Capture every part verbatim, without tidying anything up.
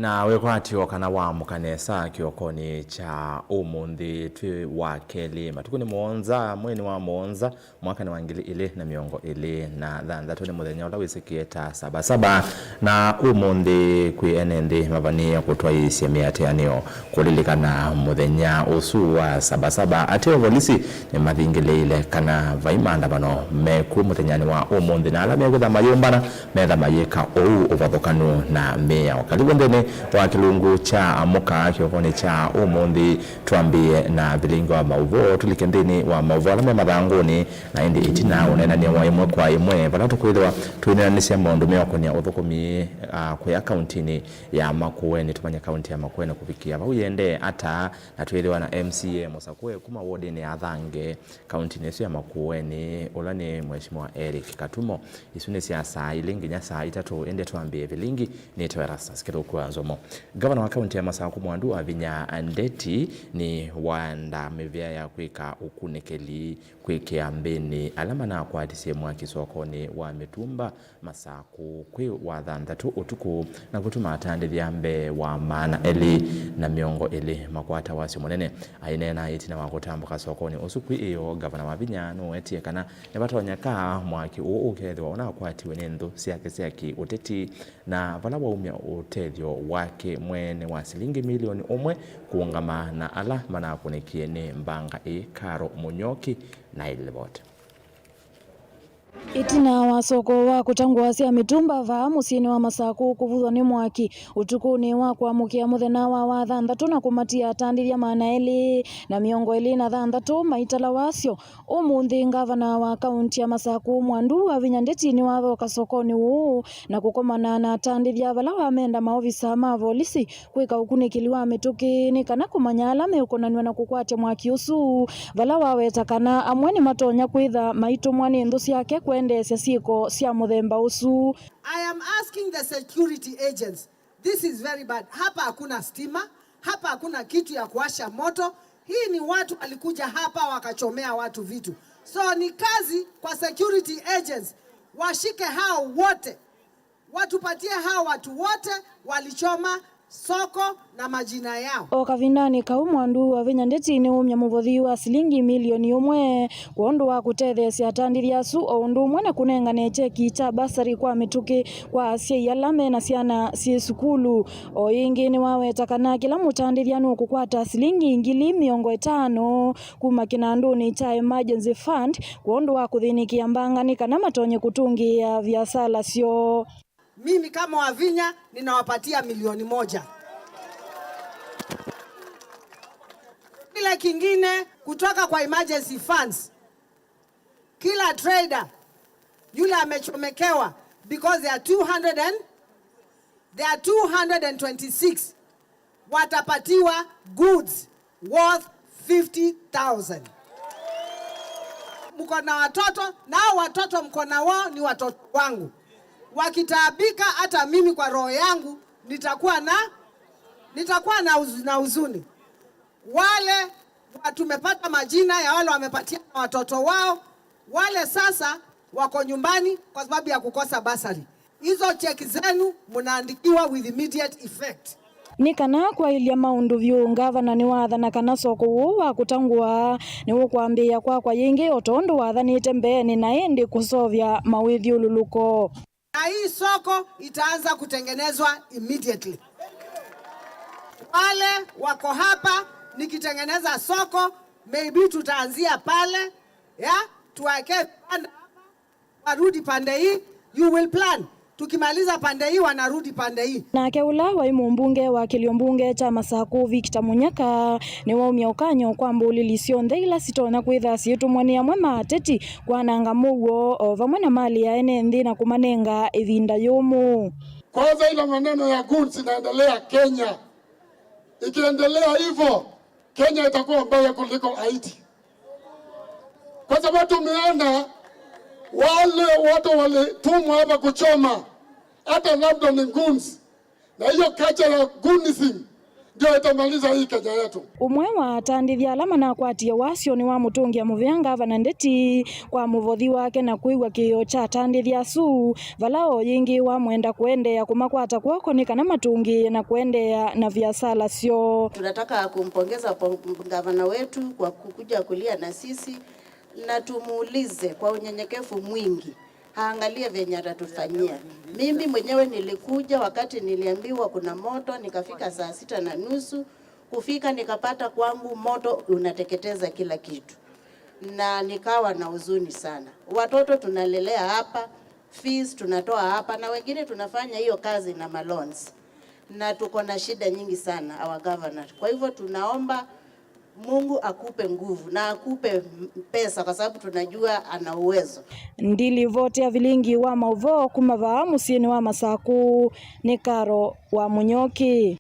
Na wĩkwatyo kana waamũka nesa kĩokonĩ kya ũmũnthĩ twĩ wa kelĩ, matukũ nĩ mũonza, mwei nĩ wa mũonza, mwaka nĩ wa ngili ilĩ na mĩongo ĩlĩ na thanthatũ, nĩ mũthenya ũla wĩsĩkĩe ta Saba Saba, na ũmũnthĩ kwĩ ene nthĩ mavanĩĩe kũtwaĩĩsya mĩatĩanĩo kũlilikana mũthenya ũsu wa Saba Saba. Ateo volisi nĩmathingĩlĩĩile kana vai maandamano mekw'o mũthenyanĩ wa ũmũnthĩ, na ala mekwĩtha mayũmbana metha mayĩka ũu ũvathũkanu na mĩao. Kalivu nthĩnĩ wa kĩlungu kya Amũka kĩokonĩ kya ũmũnthĩ, twambĩĩe na vilingi wa maũvoo, tũlike nthĩnĩ wa maũvoo ala me mathangũnĩ, na ĩndĩ ĩtina ũneenany'a wa ĩmwe kwa ĩmwe, vala tũkwĩthĩwa tũineenanĩsya maũndũ meũkonĩa ũthũkũmi, ah, kũya kauntinĩ ya Makueni. Tũmanye kaunti ya Makueni kũvikĩa vau yĩendee ata, na twĩthĩwa na M C A mũsakũe kuma wodinĩ ya Thange, kauntinĩ ĩsu ya Makueni, ũla nĩ Mheshimiwa Eric Katumo. Isu nĩ sya saa ilĩ nginya saa itatũ, ĩndĩ twambĩe vilingi. Nĩtawa Erastus Kĩthũku wa Nzomo. Ngavana wa kaunti ya Masaku Mwandu Wavinya Ndeti nĩwaendaa mĩvĩa ya kwĩka ũkunĩkĩli kwĩ kĩambĩnĩ ala manakwatisye mwaki sokonĩ wa mĩtumba Masaku kwĩ wathanthatũ ũtukũ, na kũtuma atandĩthya mbee wa maana elĩ na mĩongo ĩlĩ makwata wasyo mũnene. Aineena ĩtina wa kũtambũka sokonĩ ũsu kwĩ ĩoo, Ngavana Wavinya nũwetie kana nĩvatonyeka mwaki ũũ ũkethĩwa ũnakwatiwe nĩ nthũ syake sya kĩ-ũteti, na vala waumya ũtethyo wake mwene wa silingi milioni ũmwe kũũngama na ala manakũnĩkie nĩ mbanga ĩĩ. Karo Mũnyoki na ĩlivoti. Ĩtina wa soko wa kũtangũasya mĩtumba vaa mũsyĩnĩ wa Masaku kũvuthwa nĩ mwaki ũtukũnĩ wa kũamũkĩa mũthenya wa wathanthatũ na kũmatia atandĩthya maana elĩ na mĩongo ĩlĩ na thanthatũ maitala wasyo, ũmũnthĩ ngavana wa kaunti ya Masaku Mwandu Wavinya Ndeti nĩwathoka sokonĩ ũũ na kũkomana na atandĩthya vala wamenda maovisa ma volisi kwĩka ũkunĩkĩli wa mĩtũkĩ nĩ kana kũmanya ala meũkonanw'a na kũkwatya mwaki ũsu, vala waweta kana amwe nĩmatonya kwĩtha maitũmwa nĩ nthũ syake kwendeesya syĩko sya mũthemba ũsu. I am asking the security agents, this is very bad. Hapa hakuna stima, hapa hakuna kitu ya kuwasha moto. Hii ni watu walikuja hapa wakachomea watu vitu. So ni kazi kwa security agents, washike hao wote. Watupatie hao watu wote walichoma soko na majina yao. O kavindanĩ kau, Mwandu Wavinya Ndeti nĩwaumya mũvothi wa silingi milioni ũmwe kwondũ wa kũtetheesya atandĩthya asu, o ũndũ ũmwe na kũnengane kyeki kya basarĩ kwa mĩtũkĩ kwa asyai ala me na syana syĩ sukulu. O ĩngĩ nĩwaweta kana kĩla mũtandĩthya nũkũkwata silingi ngili mĩongo ĩtano kuma kĩnandũnĩ kya Emergency Fund kwondũ wa kũthĩnĩkĩa mbanga nĩ kana matonye kũtũngĩĩa viasala syoo. Mimi kama Wavinya ninawapatia milioni moja. Kile kingine kutoka kwa emergency funds, kila trader yule amechomekewa, because there are two hundred and, there are two hundred and twenty-six, watapatiwa goods worth fifty thousand. Mko na watoto, nao watoto mko na wao ni watoto wangu. Wakitaabika, hata mimi kwa roho yangu nitakuwa na, nitakuwa na huz-, na huzuni. Wale wa-, tumepata majina ya wale wamepatiana watoto wao, wale sasa wako nyumbani kwa sababu ya kukosa bursary. Hizo cheki zenu mnaandikiwa with immediate effect. Nĩ kana kwaĩlya maũndũ vyũ, ngavana nĩwaathana kana soko ũũ wa kũtangũa nĩũkwambĩĩa kwakwa yĩngĩ o tondũ wathanĩte mbeenĩ, na ĩndĩ kũseũvya mawĩthyũlũlũko. Na hii soko itaanza kutengenezwa immediately. Wale wako hapa, nikitengeneza soko, maybe tutaanzia pale, ya, tuweke vibanda hapa, warudi pande hii, you will plan. Tukimaliza pande hii, wanarudi pande hii. Nake ũla waĩ mũmbunge wa kĩlio mbunge kya Masaku, Victor Munyaka, nĩwaumya ũkany'o kwa mbũlĩli syonthe ila sitonya kwĩtha syĩtũmwa nĩ amwe ma ateti kwananga mũuo o vamwe na malĩ ya ene nthĩ na kũmanenga ĩvinda yũmũ. Kwanza, ile maneno ya goons inaendelea Kenya. Ikiendelea hivyo, Kenya itakuwa mbaya kuliko Haiti. Kwa sababu tumeona wale watu walitumwa hapa kuchoma, hata labda ni goons. Na hiyo culture ya goonism ndio itamaliza hii Kenya yetu. Ũmwe wa atandĩthya ala manakwatie wasyo nĩ wamũtũngĩa mũvea ngavana Ndeti kwa mũvothi wake na kwĩw'a kĩĩo kya atandĩthya asu, vala o yĩngĩ wamwenda kũendeea kũmakwata kw'oko nĩ kana matũngĩĩe na kũendeea na viasala syoo. Tunataka kumpongeza pon-, gavana wetu kwa kukuja kulia na sisi, na tumuulize kwa unyenyekevu mwingi aangalie venye atatufanyia. Mimi mwenyewe nilikuja wakati niliambiwa kuna moto, nikafika saa sita na nusu. Kufika nikapata kwangu moto unateketeza kila kitu, na nikawa na huzuni sana. Watoto tunalelea hapa, fees tunatoa hapa, na wengine tunafanya hiyo kazi na maloans, na tuko na shida nyingi sana, our governor. Kwa hivyo tunaomba Mungu akupe nguvu na akupe m-, pesa, kwa sababu tunajua ana uwezo. Ndilivoti ya vilingi wa mauvoo kuma vaa mũsyĩnĩ wa Masaku nĩ Karo wa Mũnyoki.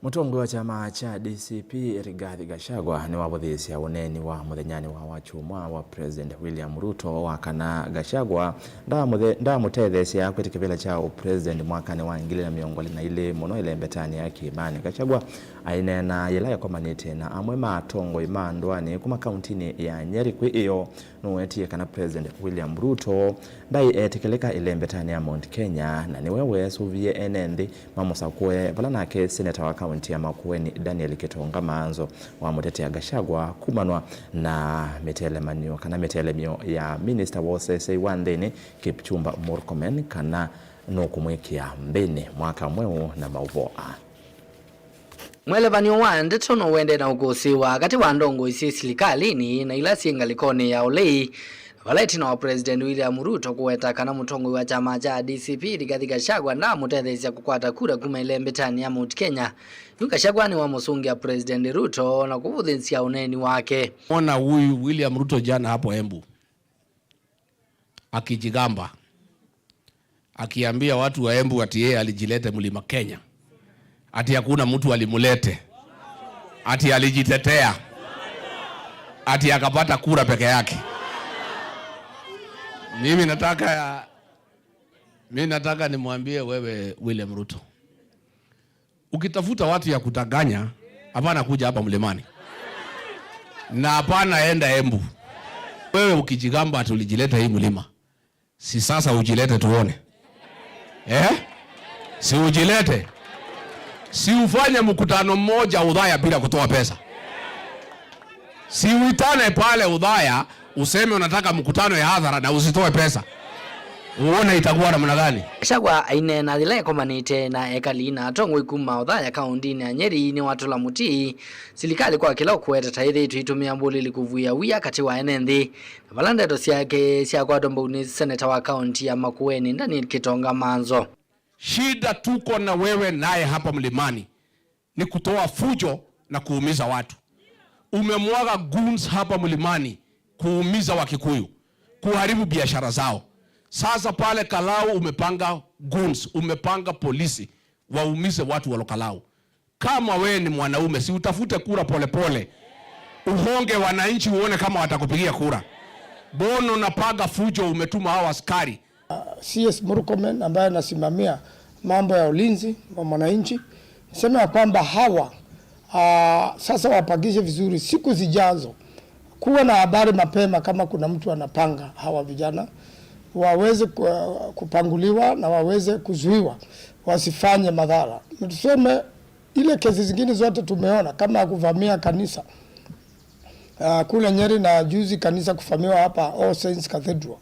Mũtongoi wa kyama kya D C P Rigathi Gachagua nĩwavũthĩĩsya ũneeni wa mũthenyanĩ wa Wakyumwa wa President William Ruto wa kana Gachagua ndaamũthe-, ndaamũtetheesya kwĩtya kĩvĩla kya ũpresident mwakanĩ wa ngili na mĩongo ĩlĩ na ilĩ, mũno ĩlembetanĩ ya kĩĩmanĩ. Gachagua aineena yĩla ekomanĩte na amwe ma atongoi ma ndũanĩ kuma kauntinĩ ya Nyeri kwĩ ĩyo, nũwetie kana President William Ruto ndaĩ etĩkĩlĩka ĩlembetanĩ ya Mount Kenya, na nĩwe weesũvie ene nthĩ mamũsakũe, vala nake seneta wa kaunti ya Makueni Daniel Kitonga Maanzo wamũtetea Gachagua kumanwa na mĩtelemanĩo kana mĩtelemyo ya minista wa ũseseĩ wa nthĩnĩ Kipchumba Murkomen kana nũkũmwĩkĩa nthĩnĩ mwaka mweũ na maũvoo aa. Mwelevanĩo wa ndeto no ũendee na ũkũsĩĩwa katĩ wa ndongoi syĩ silikalĩnĩ na ila syĩ ngalĩkonĩ ya ũlei, vala ĩtina wa President William Ruto kũweta kana mũtongoi wa kyama kya D C P Rigathi Gachagua ndaamũtetheesya kũkwata kura kuma ĩlembetanĩ ya Mount Kenya, yu Gachagua nĩwamũsũngĩa President Ruto na kũvũthĩĩsya ũneeni wake. Mwana huyu William Ruto jana hapo Embu akijigamba, akiambia watu wa Embu ati yeye alijilete Mlima Kenya, ati hakuna mtu alimlete, ati alijitetea, ati akapata kura peke yake. Mimi nataka, mimi nataka nimwambie wewe William Ruto, ukitafuta watu ya kudanganya, hapana kuja hapa Mlimani. Na hapana enda Embu. Wewe ukijigamba ati ulijileta hii mlima, si sasa ujilete tuone. Eh? Si ujilete. Si ufanye mkutano mmoja Udhaya bila kutoa pesa. Si uitane pale Udhaya, useme unataka mkutano ya hadhara na usitoe pesa. Uone itakuwa namna gani? Gachagua aineena yĩla ekomanĩte na ekali na atongoi kuma Othaya kaũntĩnĩ ya Nyeri nĩwatũla mũtĩ silikalĩ kwa kĩla ũkũweta ta ĩthĩĩtwe ĩitũmĩa mbũlĩli kũvuĩa wia katĩ wa ene nthĩ, na vala ndeto syake syakwatwa mbau nĩ seneta wa kaũntĩ ya Makueni Daniel Kitonga Manzo. Shida tuko na wewe naye hapa Mlimani ni kutoa fujo na kuumiza watu. Umemwaga goons hapa Mlimani kuumiza Wakikuyu, kuharibu biashara zao. Sasa pale Kalau umepanga goons, umepanga polisi waumize watu wa Kalau. Kama wewe ni mwanaume, si utafute kura polepole, uhonge wananchi uone kama watakupigia kura. Bono unapaga fujo, umetuma hawa askari. C S Murkomen ambaye anasimamia mambo ya ulinzi wa mwananchi, niseme ya kwamba hawa, ah, sasa wapangishe vizuri siku zijazo, kuwa na habari mapema kama kuna mtu anapanga hawa vijana, waweze ku-, kupanguliwa na waweze kuzuiwa wasifanye madhara. Na tuseme ile kesi zingine zote tumeona kama ya kuvamia kanisa, ah, kule Nyeri na juzi kanisa kuvamiwa hapa All Saints Cathedral.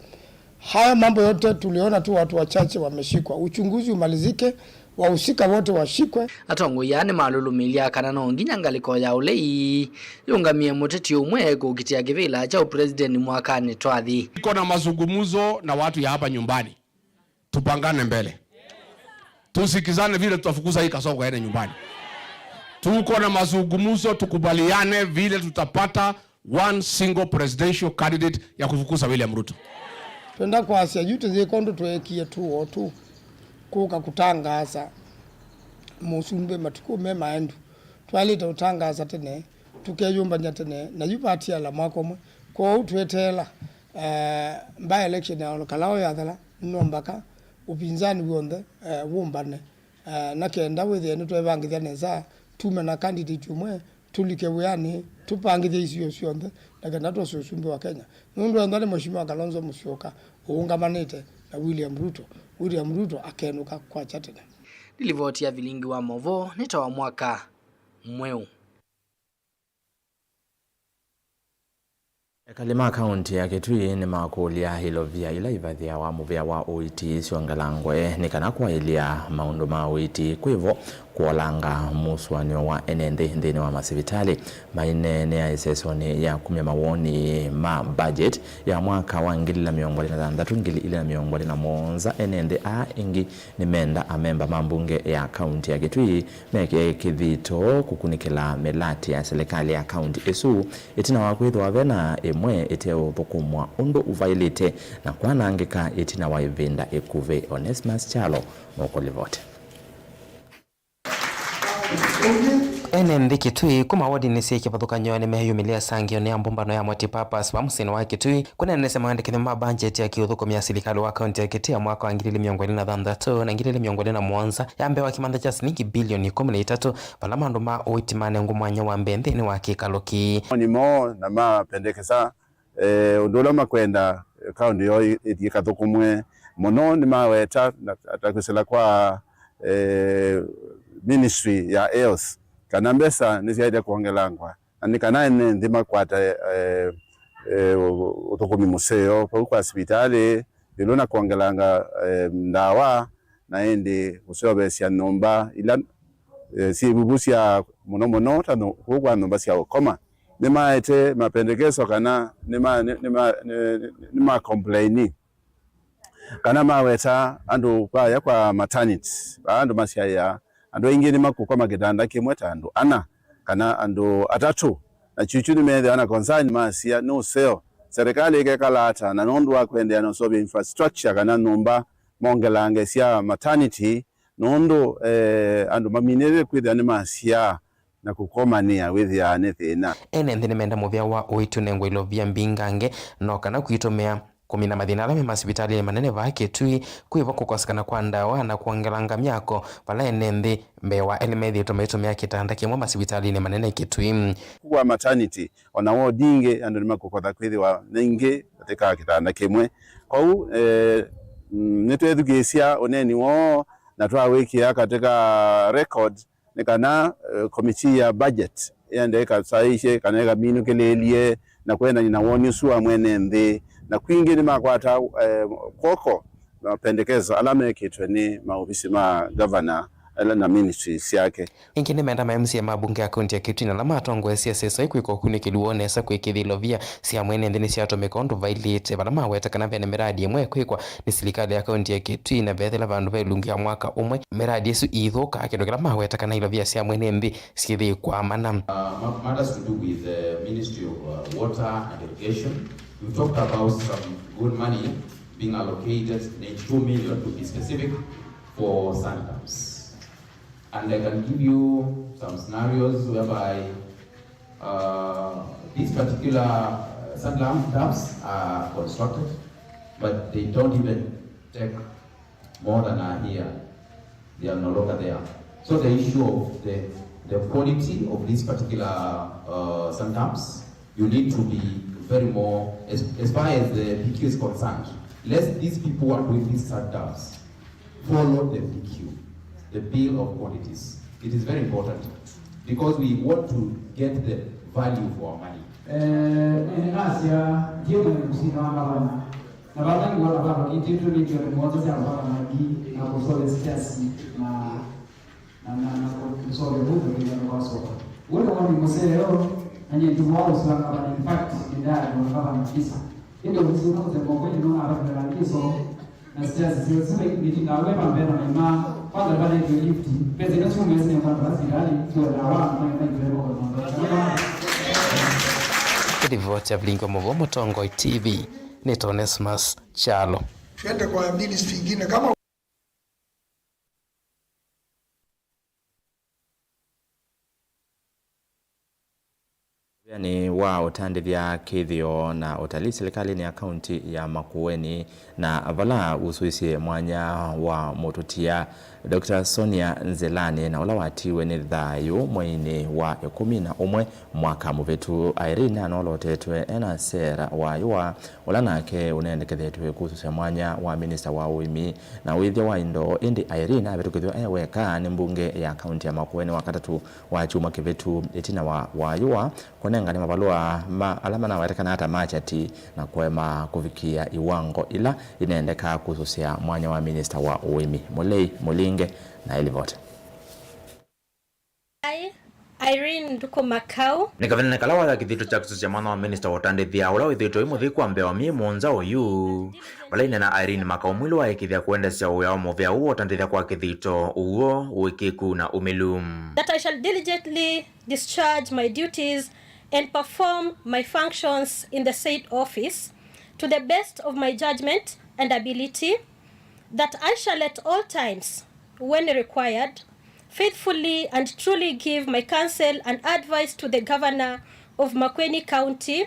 Haya mambo yote tuliona tu watu wachache wameshikwa. Uchunguzi umalizike, wahusika wote washikwe. Atongoi aa nĩmalũlũmĩlya kana no nginya ngalĩko ya ũlei yũngamie mũteti ũmwe kũkitĩa kĩvĩla kya ũpresident mwakanĩ twathi. Iko na mazungumzo na watu ya hapa nyumbani. Tupangane mbele. Tusikizane vile tutafukuza hii kasoko aende nyumbani. Tuko na mazungumzo, tukubaliane vile tutapata one single presidential candidate ya kufukuza William Ruto. Twenda kwasya yu tũyĩka ũndũ tweekie tu o tu kũka kũtangaasa mũsumbĩ matukũ me maendu. Twaĩlĩte ũtangaasa tene, tũkeyũmbany'a tene, na yu vatiala mwaka ũmwe. Kwoou tweteela, eh, by election ya Ol Kalou yathela, no mbaka ũpinzani w'onthe, eh, wũmbane, eh, na kenda wĩthĩe nĩtweevangĩthya nesa, tume na candidate ũmwe, tũlike wĩanĩ, tũpangĩthye isio syonthe, na kenda twose ũsumbĩ wa Kenya. Nũndũ ethwa nĩ Mheshimiwa Kalonzo Musyoka ũũngamanĩte na William Ruto, William Ruto akenũka kwakya tene. Nĩ livoti ya vilingi wa maũvoo nĩ ta wa mwaka mweũ. Ekali ma kaunti ya Kitui nĩmakũlya ilovia ila ivathĩawa mũvĩa wa ũiiti syongelangwe nĩ kana kwaĩlya maũndũ ma ũiiti kwĩvo kũolanga mũsũanĩo wa ene nthĩ nthĩnĩ wa masivitalĩ. Maineenea ĩsesonĩ ya kumya mawoni ma budget ya mwaka wa ngili ili na mĩongo ĩlĩ na thanthatũ, ngili ili na mĩongo ĩlĩ na mũonza, ene nthĩ aa ĩngĩ nĩmenda amemba ma mbunge ya kaunti ya Kitui mekĩe kĩthito kũkunĩkĩla mĩlatĩ ya silikalĩ ya kaunti ĩsu, ĩtina wa kwĩthĩwa ve na ĩmwe ĩteũthũkũmwa ũndũ ũvaĩlĩte na kwanangĩka ĩtina wa ĩvinda ĩkuvĩ. Onesmus Kyalo nũkũlivoti. Ene nthĩ Kitui kuma wodinĩ syĩ kĩvathũkany'o nĩmeyumĩlya ĩsangĩonĩ ya mbũmbano ya multipurpose va mũsyĩnĩ wa Kitui kũneenanĩsya mawendekethyo ma mbanjeti ya kĩũthũkũmi ya silikalĩ wa kaunti ya Kitui ya mwaka wa ngili ili mĩongo ĩlĩ na thanthatũ na ngili ili mĩongo ĩlĩ na mũonza ya mbee wa kĩmantha kya silingi bilioni ikũmi na itatũ, vala maũndũ ma ũiiti manengwa mwanya wa mbee nthĩnĩ wa kĩkalo kĩĩ. Mawoni moo na mapendekesa, eh, ũndũ ũla makwenda, eh, kaũntĩ yoo ĩ-, ĩthiĩ kathũkũmwe mũno. Nĩmaweta na, ta kwĩsĩla kwa, eh, ministry ya health kana mbesa nĩsyaĩle kwongelangwa. Na nĩ kana ene nthĩ makwata, eh, eh, ũthũkũmi mũseo vau kwa sivitalĩ, ĩũlũ na kwongelanga, eh, ndawa, na ĩndĩ kũseũvĩsya nyũmba ila, eh, syĩ vuvu sya mũno mũno ta nyũ-, kũu kwa nyũmba sya ũkoma. Nĩmaete mapendekeso kana nĩma-, nĩ-, nĩma-, nĩ-, nĩma complaini kana maweta andũ kwaya kwa maternity, vaa andũ masyaĩa, andũ aingĩ nĩmakũkoma kĩtanda kĩmwe ta andũ ana kana andũ atatũ, na kyuchu nĩmethĩawa na concern masya nĩ ũseo. Serikali ĩkekala ata? Na nũndũ wa kũendeea na ũseũvya infrastructure kana nyũmba mongelange sya maternity, nũndũ, eh, andũ maminĩte kwĩthĩa nĩmasyaa na kũkomanĩa wĩthĩaa nĩ thĩna. Ene nthĩ nĩmenda mũvĩa wa ũiiti ũnengwe ilovia mbingange no kana kwitũmĩa kũmina mathĩna ala me masivitalĩnĩ manene vaa Kitui, kwĩvo kũkosekana kwa ndawa na kwongelanga myako vala ene nthĩ mbee wa elĩ methĩĩtwe maitũmĩa kĩtanda kĩmwe masivitalĩnĩ manene Kitui. Kwa maternity, ona wodi ingĩ andũ nĩmakũkotha kwĩthĩwa na ingĩ katika kĩtanda kĩmwe. Kwoou, eh, mm, nĩtwethukĩĩsya ũneeni woo na twawĩkĩa katika record nĩ kana, eh, komiti ya budget ĩende ĩkasaĩĩsye kana ĩkaminũkĩlĩĩlye na kwendany'a na woni ũsu wa mwene nthĩ. Na kwingĩ nĩmakwata, eh, kw'oko mapendekeso ala mekĩtwe nĩ maovisi ma gavana ala na ministry syake. Ĩngĩ nĩmenda ma M C A ma mbunge ya kaunti ya Kitui na ala matongoesye sesa ĩkwĩka ũkunĩkĩli woo nesa kwĩkĩthya ilovia sya mwene nthĩ nĩsyatũmĩka ũndũ vailĩte, vala maweta kana vena mĩradi ĩmwe ĩkwĩkwa nĩ silikalĩ ya kaunti ya Kitui, na vethĩla vandũ ve ilungu ya mwaka ũmwe mĩradi ĩsu iithũka, kĩndũ kĩla maweta kana ilovia sya mwene nthĩ syĩthĩĩkwaa mana. Uh, ma-, matters to do with the Ministry of, uh, Water and Irrigation. We've talked about some good money being allocated, ninety-two million to be specific, for sand dams. And I can give you some scenarios whereby, uh, these particular, uh, sand dam-, dams are constructed, but they don't even take more than a year. They are no longer there. So the issue of the, the quality of these particular, uh, sand dams, you need to be very more, as, as far as the P Q is concerned, lest these people who are doing these sand dams follow the P Q, the bill of quantities. It is very important because we want to get the value for our money. Eh, nĩnasya ndiĩ na mũsini wa ngavana. Na vala nĩwona vala kĩtĩtwe nĩ kĩoto mũonza sya ngavana mangi na kũsole siasi na, na, na, na kũsole mũndũ kĩngano kwa soka. Wona woni mũseo, na nyie ndiwa ũswa ngavana, in fact, nĩndaa ngavana kabisa. Ĩndĩ ũvisi ũno mũthemba ũkwĩ nĩno avatũmĩla ngiso na siasi syo sila itindawe pambe na maima kwanza vanetwe lift. Pesa ila syumĩe sinengwa na silikali sio ndawa na maima itwemo kwa mambo. Ripoti ya vilingi wa mũvoo Mũtongoi T V nĩ Onesmus Kyalo. Twende kwa ministry ingine kama Wĩa nĩ wa ũtandĩthya, kĩthĩo na ũtalii silikalĩnĩ ya kaunti ya Makueni, na vala usũisye mwanya wa mũtũtia, Doctor Sonia Nzilani, na ũla watiwe nĩ thayũ mweinĩ wa ĩkũmi na ũmwe mwaka mũvĩtu. Irene anolotetwe ena Sarah Wayũa, ũla nake ũneendekeetwe kũsũsya mwanya wa minista wa ũĩmi na ũĩthya wa indo, ĩndĩ Irene avĩtũkĩthw'a e weka nĩ mbunge ya kaunti ya Makueni Wakatatũ wa kyumwa kĩvĩtu, ĩtina wa Wayũa kũnengane mavalũa ma ala manawetekana ta machati na kũema kũvikĩa iwango ila inendekaa kũsũsya mwanya wa minista wa ũĩmi. Mũlei Mũlinge na ĩlivoti. Ai, Irene Nduku Makau. Nĩ kavindanĩ kala wayoa kĩthito kya kũsũsya mwanya wa minista wa ũtandĩthya, ũla wĩthĩĩtwe wĩ mũthei kwa mbee wa myei mũonza ũyu, vala ineena Irene Makau Mwilu waĩkĩĩthya kũendesya ũĩa wa mũvea ũũ wa ũtandĩthya kwa kĩthito, ũw'o, ũĩkĩĩku na ũmĩlu. That I shall diligently discharge my duties and perform my functions in the said office to the best of my judgment and ability, that I shall at all times, when required, faithfully and truly give my counsel and advice to the governor of Makueni County,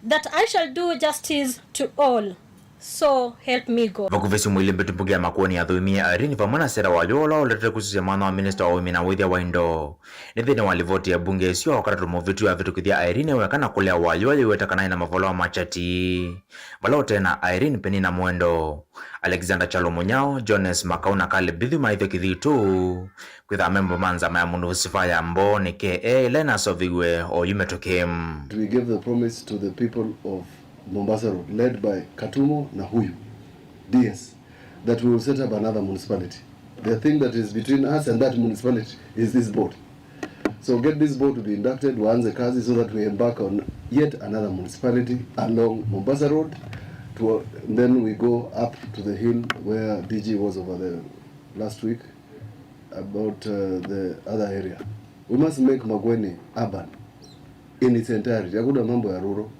that I shall do justice to all. So help me God. Vakuvĩ syumwa ilĩ mbĩtu, mbunge ya Makueni yathũimie Irene vamwe na Sarah Wayũa ũla ũletete kũsũsya mwanya wa minista wa ũĩmi na ũĩthya wa indo. Nĩ nthĩnĩ wa livoti ya mbunge ĩsu ya Wakatatũ mũvĩtu yavĩtũkĩthya Irene weka na kũlea Wayũa yĩweta kana ena mavalũa ma chati. Vala ũtena Irene, Penina Mwendo, Alexander Kyalo Mũnyao, Jones Makau na Caleb Mbithu maĩthwe kĩthito kwĩtha amemba ma nzama ya mũndũ sifa ya mboo nĩ K A ĩla ĩnasoviw'e oyu mĩtũkĩ. We gave the promise to the people of Mombasa Road, led by Katumo na huyu D S, that we will set up another municipality. The thing that is between us and that municipality is this board. So get this board to be inducted, waanze kazi so that we embark on yet another municipality along Mombasa Road. To, then we go up to the hill where D G was over there last week about uh, the other area. We must make Makueni urban in its entirety. Hakuna mambo ya rural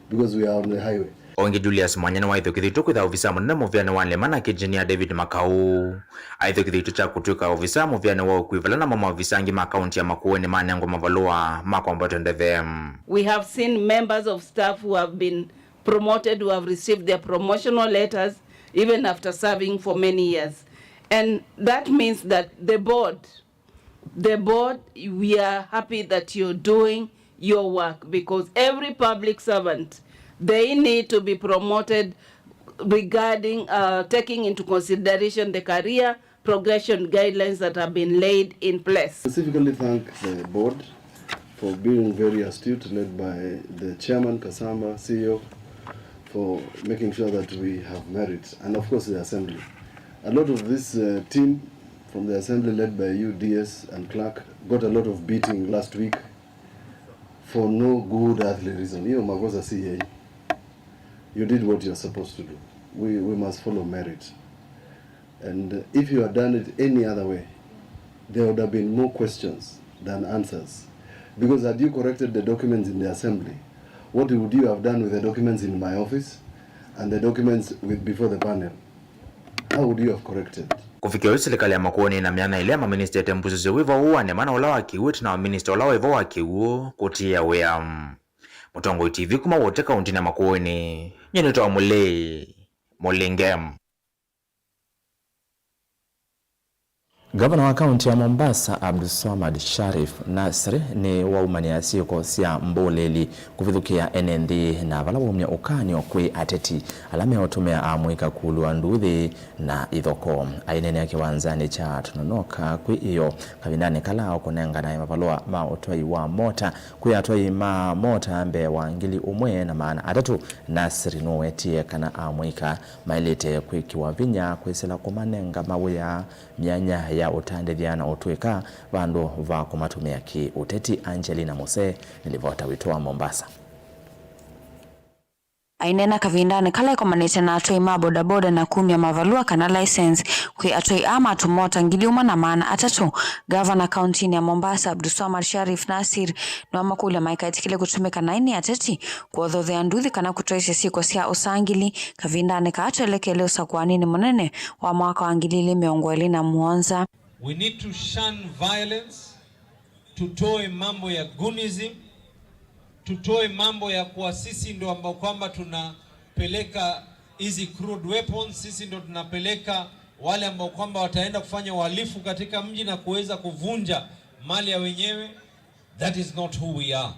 because we are on the highway. O ĩngĩ, Julius Mwanya nĩwaĩthukĩthĩtwe kwĩtha ovisa mũnene mũvĩanĩ wa nlema, nake Engineer David Makau aĩthukĩthĩtwe kya kũtw'ĩka ovisa mũvĩanĩ wa ũkui, vala namo maovisa angĩ ma kaunti ya Makueni manengwa mavalũa ma kwambatw'a ndeve. We have seen members of staff who have been promoted, who have received their promotional letters even after serving for many years. And that means that the board The board, we are happy that you're doing your work because every public servant, they need to be promoted regarding uh, taking into consideration the career progression guidelines that have been laid in place. Specifically thank the board for being very astute, led by the chairman, Kasamba, C E O, for making sure that we have merit, and of course the assembly. A lot of this uh, team from the assembly led by you, D S and clerk, got a lot of beating last week for no good earthly reason. Hiyo makosa si yenyu. You did what you're supposed to do. We, we must follow merit. And if you had done it any other way, there would have been more questions than answers. Because had you corrected the documents in the assembly, what would you have done with the documents in my office and the documents with, before the panel? How would you have corrected? Kũvikĩa ũyu, silikalĩ ya Makueni na myanya ĩlĩ ya maminista ĩtembusũsye wĩva ũũ wa nĩma na ũla wa kĩw'ũ ĩtina wa minista ũla wĩ vo wa kĩw'ũ kũtiĩa wĩa. Mũtongoi T V kuma Wote kauntinĩ ya Makueni, nyie nĩtawa Mũlei Mũlinge. Ngavana wa kaunti ya Mombasa, Abdulswamad Sharif Nasri, nĩwaumanĩa syĩko sya mbũlĩli kũvithũkĩa ene nthĩ, na vala waumya ũkany'o kwĩ ateti ala meũtũmĩa amũika kũlũa nduthi na ithoko. Aineenea kĩwanzanĩ kya Tononoka kwĩ ĩyo kavindanĩ kala ũkũnenganae mavalũa ma ũtwai wa mota kwĩ atwai ma mota mbee wa ngili ũmwe na maana atatũ, Nasri nũwetie kana amũika maĩlĩte kwĩkĩwa vinya kwĩsĩla kũmanenga mawĩa, myanya ya ũtandĩthya na ũtw'ĩka vandũ va kũmatũmĩa kĩ-ũteti. Angelina Mose nĩ livota witũ wa Mombasa. Aineena kavindanĩ kala ĩkomanĩte na atwai ma bodaboda na kumya mavalũa kana license kwĩ atwai aa ma tũmota ngili ũmwe na maana atatũ, ngavana kauntinĩ ya Mombasa Abdulswamad Sharif Nasir nĩwamakũlya maikaĩtĩkĩle kũtũmĩka naĩ nĩ ateti kũothothea nduthi kana kũtwaĩsya syĩko sya ũsangili kavindanĩ kaa twelekele ũsakũanĩnĩ mũnene wa mwaka wa ngili ilĩ mĩongo ĩlĩ na mũonza. We need to shun violence, tutoe mambo ya goonism, Tutoe mambo ya kuwa sisi ndo ambao kwamba tunapeleka hizi crude weapons, sisi ndo tunapeleka wale ambao kwamba wataenda kufanya uhalifu katika mji na kuweza kuvunja mali ya wenyewe. That is not who we are.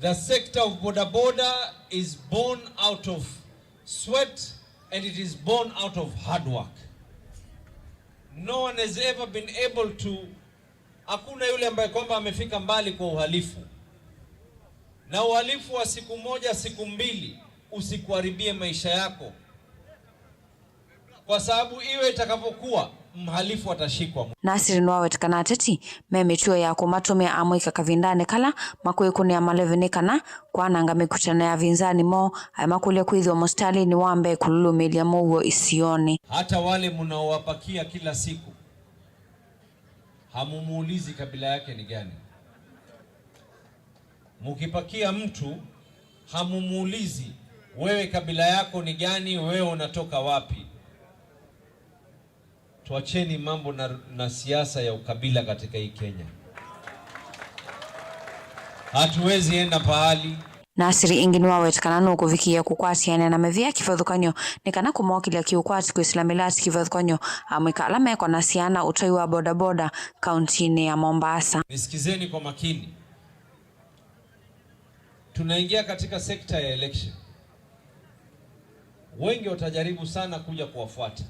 The sector of bodaboda is born out of sweat and it is born out of hard work. No one has ever been able to, hakuna yule ambaye kwamba amefika mbali kwa uhalifu. Na uhalifu wa siku moja, siku mbili, usikuharibie maisha yako. Kwa sababu iwe itakavyokuwa, mhalifu atashikwa. Nasir nĩwaweta kana ateti me mĩtuo ya kũmatũmĩa amũika kavindanĩ kala makwĩkũnĩa maleve nĩ kana kwananga mĩkutano ya avinzani moo, aimakũlya kwĩthĩwa mũsitalĩnĩ wa mbee kũlũlũmĩĩlya mũuo isionĩ. Hata wale mnaowapakia kila siku, hamumuulizi kabila yake ni gani. Mukipakia mtu, hamumuulizi, "Wewe kabila yako ni gani? Wewe unatoka wapi?" Tuacheni mambo na, na siasa ya ukabila katika hii Kenya. Hatuwezi enda pahali. Nasir ĩngĩ nĩwaweta kana nũkũvikĩĩa kũkwatĩanĩa na mĩvĩa kĩvathũkany'o nĩ kana kũmokĩlya kĩũkwati kwĩsĩla mĩlati kĩvathũkany'o amũika ala meko na syana ũtwai wa bodaboda kauntinĩ ya Mombasa. Nisikizeni kwa makini. Tunaingia katika sekta ya election. Wengi watajaribu sana kuja kuwafuata.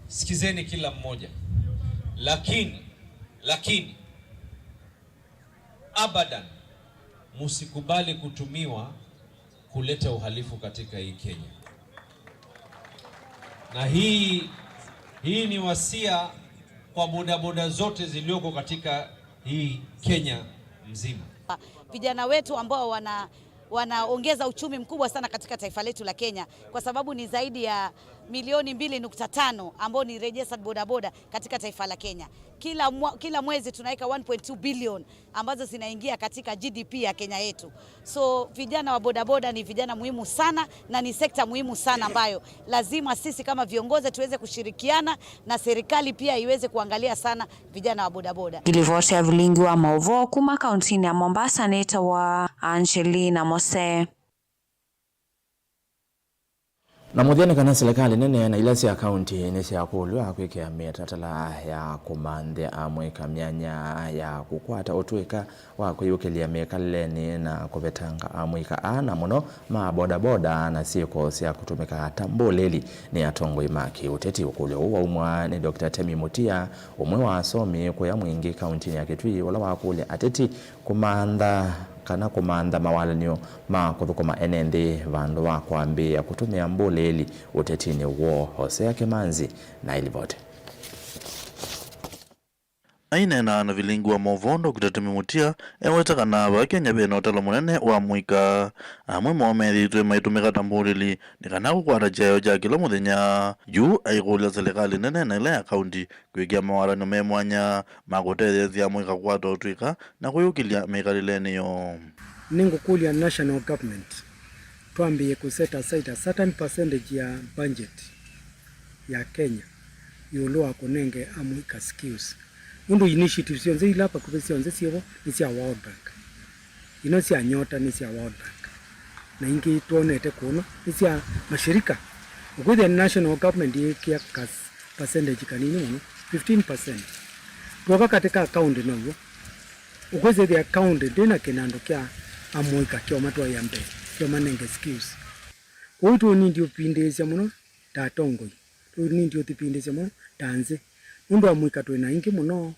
Sikizeni kila mmoja. Lakini, lakini, abadan, musikubali kutumiwa kuleta uhalifu katika hii Kenya. Na hii, hii ni wasia kwa bodaboda zote zilioko katika hii Kenya mzima. Vijana wetu ambao wana, wanaongeza uchumi mkubwa sana katika taifa letu la Kenya, kwa sababu ni zaidi ya milioni mbili nukta tano ambao ni registered bodaboda katika taifa la Kenya. Kila mwa-, kila mwezi tunaweka one point two billion ambazo zinaingia katika G D P ya Kenya yetu. So, vijana wa bodaboda ni vijana muhimu sana na ni sekta muhimu sana ambayo lazima sisi kama viongozi tuweze kushirikiana na serikali pia iweze kuangalia sana vijana wa bodaboda. Ngilivoti ya vilingi wa maũvoo kuma kauntinĩ ya Mombasa nĩtawa Angelina Mose. Na mũthya nĩ kana silikalĩ nene na ila sya kaunti nĩsyakũlw'a kwĩkĩa mĩtalatala ya kũmanthĩa amũika myanya ya kũkwata ũtũĩka wa kwĩyũkĩlya mĩkalĩlenĩ na kũvetanga amũika aa, na mũno ma bodaboda na syĩko sya kũtũmĩka ta mbũlĩli nĩ atongoi ma kĩũteti. Ũkũlyo ũũ waumwa nĩ Doctor Temi Mutia, ũmwe wa asomi kũya mwingĩ kauntinĩ ya Kitui, ũla wakũlya ateti kũmantha kana kũmantha mawalany'o ma kũthũkũma ene nthĩ vandũ wa kwambĩĩa kũtũmĩa mbũlĩĩli ũtetinĩ woo. Hosea Kimanzi na ĩlivoti. Aineena na vilingi wa maũvoo, Doctor Temi Mutia eweta kana vaa Kenya ve na ũtalo mũnene wa amũika. Amwe moo methĩĩtwe maitũmĩka ta mbũlĩli nĩ kana kũkwata kyaĩo kya kĩla mũthenya. Yu aikũlya silikalĩ nene na ĩla ya kaunti kwĩkĩa mawatany'o me mwanya ma kũtetheesya amũika kũkwata ũtũĩka na kwĩyũkĩlya mĩkalĩlenĩ yoo. Nĩngũkũlya national government twambĩĩe kũ set aside a certain percentage ya budget ya Kenya ĩũlũ wa kũnenge amũika skills, nũndũ initiatives syonthe ila vakuvĩ syonthe syĩvo nĩ sya World Bank. Ino sya Nyota nĩ sya World Bank, na ingĩ twonete kũno nĩ sya mashirika. Ũkwĩthĩa national government yĩkĩa kas-, percentage kanini mũno, fifteen percent. Twoka katĩ ka county now'o. Ũkwĩsĩthĩa county ndĩna kĩnandũ kya amũika kyomatwaĩa mbee, kyomanenge skills. Kwoou tũnindi ũpindĩĩsya mũno ta atongoi. Tũnindi ũthipindĩsya mũno ta nzĩ, nũndũ amũika twĩ na aingĩ mũno,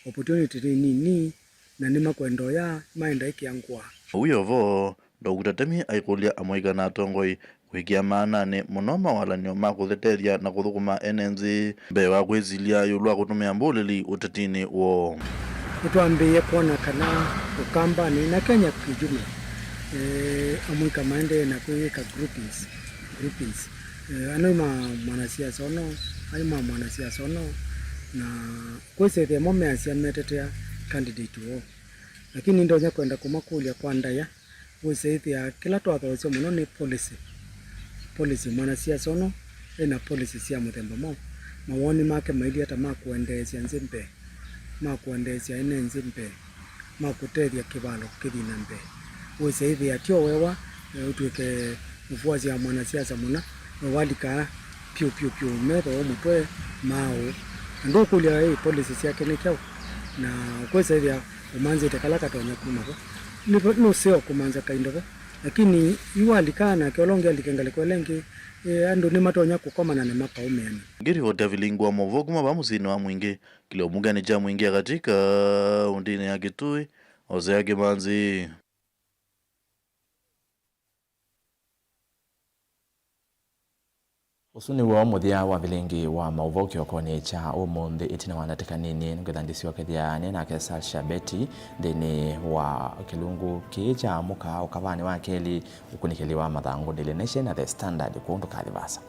opportunity nĩ nini, na nĩmakwenda ũya maenda ĩkĩa ngũa. Ũu wĩ o vo, Doctor Temi aikũlya amũika na atongoi kwĩkĩa maananĩ mũno mawalany'o ma kũtethya na kũthũkũma ene nzĩ mbee wa kwĩsilya ĩũlũ wa kũtũmĩa mbũlĩli ũtetinĩ woo. Nĩtwambĩĩe kwona kana Ũkambanĩ na Kenya kĩjumla, eh, amũika maendee na kwĩyĩka groupings, groupings. Eh, ano nĩ ma mwanasiasa ũno, aĩ ma mwanasiasa ũno, na kwĩsĩthĩa mo measya metetea candidate woo. Lakini ndonya kwenda kũmakũlya kwa ndaĩa, wĩsĩthĩa kĩla twathoosya mũno nĩ policy. Policy, mwanasiasa ũno ena policy sya mũthemba mwaũ? Mawoni make mailyĩ ata ma kũendeesya nzĩ mbee, ma kũendeesya ene nzĩ mbee? ma kũtethya kĩvalo kĩthi na mbee. Wĩsa ĩthĩa tyo wewa, eh, ũtw'ĩke mũfuasi ya mwanasiasa mũna, we walika pyũ pyũ pyũ, metho wa mũtwe maaũ. Na ndũkũlya ĩ policy syake nĩ kyaũ, na ũkwĩsa ĩthĩa ũmanzĩte kala katonya kuma vo. Nĩ vo, nũseo kũmanza kaindo vo. Lakini yu walika nake ũla ũngĩ alike ngalĩko ĩla ĩngĩ, eh, andũ nĩmatonya kũkomana na makaũmĩana. Ngĩrivoti ya vilingi wa maũvoo kuma vaa mũsyĩnĩ wa Mwingĩ, kĩlio mbungenĩ kya Mwingĩ ya Katĩ, kaũntĩnĩ ya Kitui, Hosea Kĩmanzi. Ũsu nĩw'o mũthya wa vilingi wa maũvoo kĩokonĩ kya ũmũnthĩ. Ĩtina wa ndatĩka nini, nĩngwĩtha ndĩsyokethya nĩ nake Sasha Betty nthĩnĩ wa kĩlungu kĩĩ kya Amũka Ũkavanĩ wa Kelĩ, ũkunĩkĩli wa mathangũ Daily Nation na The Standard, kũu ndũkathi vaasa.